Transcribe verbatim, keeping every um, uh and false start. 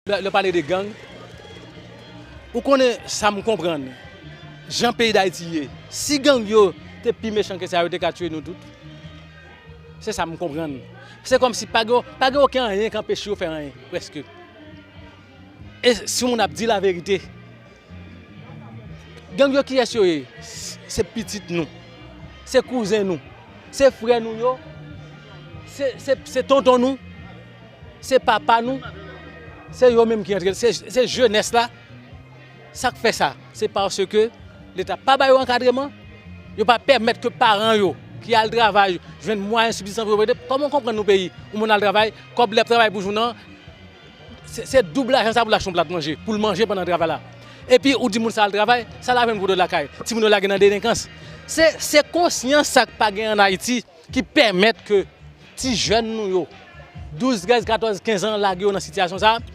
Lè, lè pale de gang, ou konnen sa m konprann, jan peyi Dayiti ye, si gang yo te pi mechan ke sa, yo te ka tiye nou tout. Se sa m konprann. Se kòmsi pa gen, pa gen okenn anyen k anpeche yo fè anyen, prèske. E si moun ap di laverite, gang yo, kiyès yo ye? Se pitit nou, se kouzen nou, se frè nou yo, se, se, se tonton nou, se papa nou, se yo menm ki antre, se, se jenès la. Sa k fè sa? Se paske Leta pa ba yo ankadreman, yo pa pèmèt ke paran yo ki al travay jwenn mwayen sibsistans pou yo rete. Kòman w konprann nou peyi, yon moun al travay, kòb l ap travay pou jounen an, se, se doub lajan sa pou l achte yon plat manje, pou l manje pandan travay la. Epi ou di moun sa al travay, sa l ap jwenn pou do lakay, timoun yo lage nan delenkans. Se, se konsyans sa k pa gen ann Ayiti ki pèmèt ke ti jèn nou yo, douz, trèz, katòz, kenz an, lage yo nan sitiyasyon sa a.